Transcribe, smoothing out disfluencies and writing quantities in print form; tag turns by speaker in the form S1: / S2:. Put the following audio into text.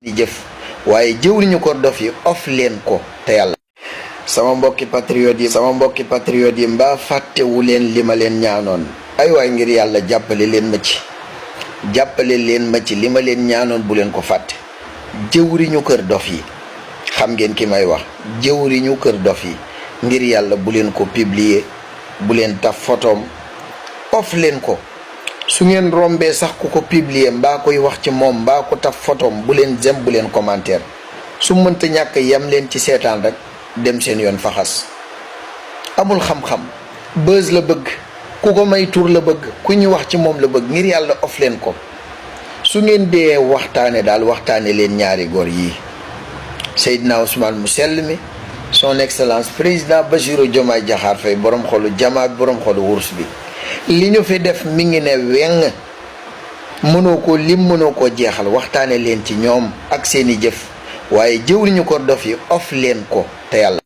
S1: di jëf waaye jëwriñu ko dof yi of leen ko te yàlla. sama mbokki patriote yi mbaa fàttewu leen li ma leen ñaanoon ay waay ngir yàlla jàppale leen ma ci li ma leen ñaanoon bu leen ko fàtte. jëwriñu kër dof yi xam ngeen ki may wax, jëwriñu kër dof yi ngir yàlla bu leen ko publier, bu leen taf photom, of leen ko. su ngeen rombee sax ku ko publier mbaa koy wax ci moom mbaa ko taf photom bu leen jëm, bu leen commentaire. su mënta ñàkk yam leen ci seetaan rek dem seen yoon faxas. amul xam-xam, buzz la bëgg, ku ko may tur la bëgg, ku ñu wax ci moom la bëgg. ngir yàlla of leen ko. su ngeen dee waxtaane daal waxtaane leen ñaari góor yii, Seydina Ousmane mu sell mi, son excellence président Bassirou Diomaye Diakhar Faye, borom xolu jamaa bi, borom xolu wurs bi. li ñu fi def mi ngi ne weng, mënoo ko lim, mënoo ko jeexal. waxtaane leen ci ñoom ak seeni jëf waaye jëwriñu ko dof yi of leen ko te yàlla.